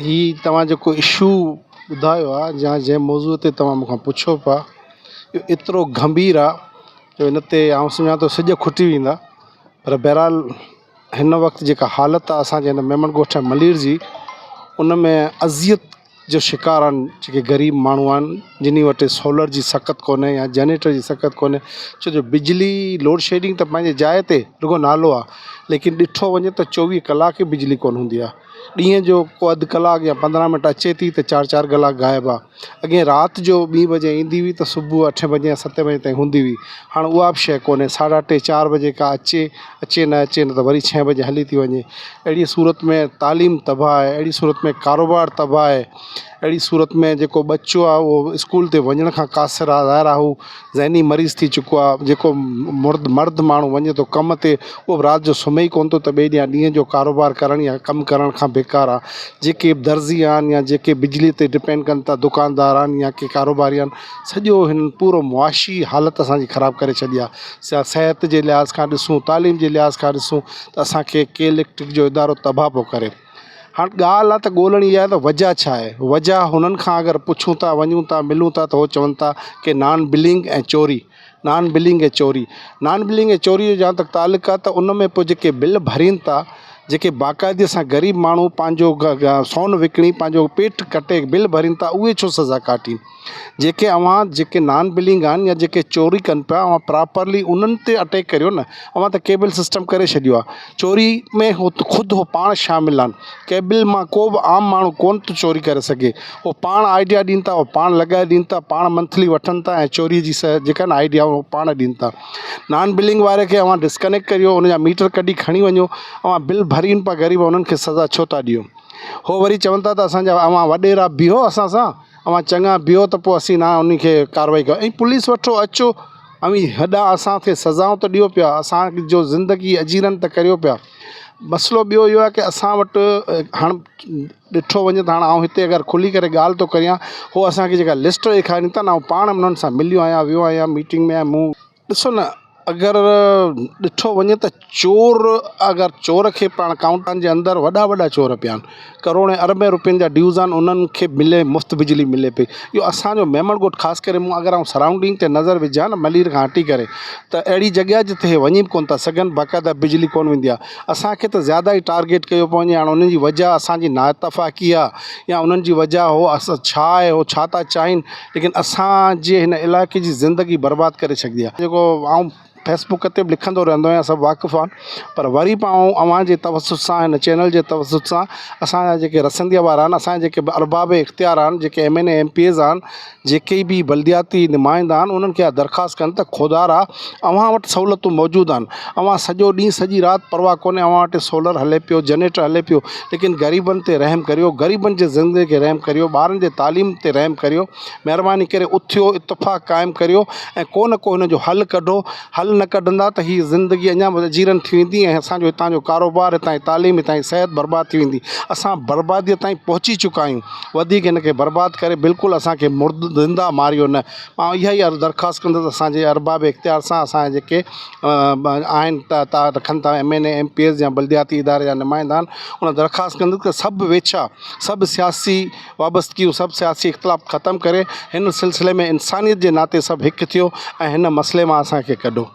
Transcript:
هي توهان جيڪو اشو ٻڌايو آهي يا جنهن موضوع تي توهان مون کان پڇو پيا اهو ايترو گنڀير آهي جو هن تي آئون سمجهان ٿو سج کٽي ويندا پر بهرحال هن وقت جيڪا حالت آهي اسانجي هن ميمڻ ڳوٺ ملير جي ان ۾ اذيت جو شڪار آهن جيڪي غريب ماڻهو آهن جن وٽ سولر جي سڪت ڪونهي يا جنريٽر جي سڪت ڪونهي ڇو جو بجلي لوڊ شيڊنگ ته پنهنجي جاءِ تي رڳو نالو آهي ليڪن ڏٺو وڃي ته چوويهه ڪلاڪ ئي بجلي ڪونه هوندي آهي ڏينهن جو ڪو اڌ ڪلاڪ يا 15 منٽ اچي ٿي ته چار چار ڪلاڪ غائب آهي. اڳي رات جو ٻين بجي ايندي هئي ته صبح اٺين بجي يا ستين بجي تائين هوندي هئي. هاڻ اها به شيء ڪونهي. ساڍا ٽي چار بجي ڪا اچي اچي نه اچي نه ته وري ڇهين بجي هلي ٿي وڃي. اهڙي صورت ۾ تعليم تباهه آهي اهڙي صورت ۾ ڪاروبار تباهه آهي اهڙي صورت ۾ جيڪو ٻچو آهي اهو اسڪول تي وڃڻ کان قاصر آهي ظاهر آهي هو ذهني مريض ٿي چڪو آهي جيڪو مرد مرد ماڻهو وڃي ٿو ڪم تي اهو به رات جو سمهي ئي ڪونه ٿو ته ٻئي ڏينهن ڏينهن جو ڪاروبار ڪرڻ يا ڪم ڪرڻ کان بيڪار آهي جيڪي درزي آهن يا جيڪي بجلي تي ڊپينڊ ڪن ٿا دڪاندار آهن يا ڪي ڪاروباري آهن سڄو هن پورو معاشي حالت اسانجي خراب ڪري ڇڏي آهي صحت جي لحاظ کان ڏسون تعليم جي لحاظ کان ڏسون ته اسانکي ڪي اليڪٽرڪ جو ادارو تباهه پيو ڪري هاڻ ڳالهه آهي ته ڳولڻي آهي ته وجهه ڇا آهي وجهه هنن کان اگر پڇون ٿا وڃون ٿا ملون ٿا ته هو چون ٿا ڪي نان بلنگ ۽ چوري نان بلنگ ۽ چوري نان بلنگ ۽ چوري جو جهان تڪ تعلق آهي ته ان ۾ پوءِ جيڪي بل ڀرين ٿا جيڪي باقاعدي سان غريب ماڻهو پنهنجو سون وڪڻي پنهنجو پيٽ ڪٽي بل ڀرين ٿا اهي ڇو سزا ڪاٽين جيڪي اوهان جيڪي نان بلنگ آهن يا جيڪي چوري ڪن پيا اوهان پراپرلي انهن تي اٽيڪ ڪريو نه اوهان ته ڪيبل سسٽم ڪري ڇڏيو آهي چوري ۾ هو خود هو پاڻ شامل آهن ڪيبل مان ڪو به عام ماڻهو ڪونه ٿو چوري ڪري سگهي هو پاڻ آئيڊيا ڏين ٿا هو پاڻ لڳائي ڏين ٿا پاڻ منٿلي وٺن ٿا ۽ چوري جي جيڪا آهن آئيڊيا هو پاڻ ڏين ٿا نان بلنگ واري کي اوهان ڊسڪنيڪٽ ڪريو ان جا ميٽر ڪڍي کڻي وڃو اوهان بل ڀرين پيا غريب انهن کي سزا ڇو ٿا ڏيو هو وري چون ٿا ته اسانجا اوهان وڏيرا بيهو اسان سان اوهان چڱا بيهو ته پوء اسين نه انهي کي ڪارروائي ڪيون ۽ پوليس وٺو اچو اوهين هيڏا اسان کي سزائون ته ڏيو پيا اسان جو زندگي اجيرن ته ڪريو پيا مسئلو ٻيو اهو آهي ڪه اسان وٽ هاڻ ڏٺو وڃي ته هاڻ آئون هتي اگر کلي ڪري ڳالهه ٿو ڪريان هو اسان کي جيڪا لسٽ ڏيکارين ٿا نه آئون پاڻ انهن سان مليو آهيان ويو آهيان ميٽنگ ۾ مون ڏسو نه اگر ڏٺو وڃي ته چور اگر چور کي پاڻ ڪائونٽرن جي اندر وڏا وڏا چور پيا آهن ڪروڙين اربين روپين جا ڊيوز آهن انهن کي ملي مفت بجلي ملي پئي اهو اسانجو ميمڻ ڳوٺ خاص ڪري مون اگر آئون سرائونڊنگ تي نظر وجهان نه ملير کان هٽي ڪري ته اهڙي جڳهه آهي جتي هي وڃي به ڪونه ٿا سگهن باقاعده بجلي ڪونه ويندي آهي اسانکي ته زياده ئي ٽارگيٽ ڪيو پيو وڃي هاڻي انهن جي وجهه اسانجي نااتفاقي آهي يا انهن جي وجهه هو ڇا آهي هو ڇا ٿا چاهين ليڪن اسان جي هن علائقي جي زندگي برباد ڪري ڇڏي آهي جيڪو آئون فيس بڪ تي به لکندو رهندو آهيان سڀ واقف آهن پر وري به آئون اوهان جي توسط سان هن چينل جي توسط سان اسان جا جيڪي رسنديء وارا آهن اسان جا جيڪي به ارباب اختيار آهن جيڪي M N A M P As آهن جيڪي به بلدياتي نمائندا آهن انهن کي اها درخواست ڪن ته خدارا اوهان وٽ سهولتون موجود آهن اوهان سڄو ڏينهن سڄي رات پرواهه ڪونهي اوهان وٽ سولر هلي پيو جنريٽر هلي پيو ليڪن غريبن تي رحم ڪريو غريبن جي زندگي کي رحم ڪريو ٻارن جي تعليم تي رحم ڪريو مهرباني ڪري اٿيو اتفاق قائم ڪريو ۽ ڪو نه ڪو هن جو حل ڪڍو حل نه ڪڍندا ته هي زندگي اڃا به اجيرن ٿي ويندي ۽ اسانجو هتان جو ڪاروبار هتان جي تعليم هتان جي صحت برباد ٿي ويندي اسان بربادي تائين پهچي چڪا آهيون وڌيڪ هن کي برباد ڪري بلڪل اسانکي مرد زنده ماريو نه مان اها ئي درخواست ڪندس اسان جي ارباب اختيار سان اسان جا جيڪي آهن تا رکن ٿا M N A M P As يا بلدياتي اداري جا نمائندا آهن ان درخواست ڪندس ته سڀ ويڇا سڀ سياسي وابستگيون سڀ سياسي اختلاف ختم ڪري هن سلسلي ۾ انسانيت جي ناتي سڀ هڪ ٿيو ۽ هن مسئلي مان اسان کي ڪڍو.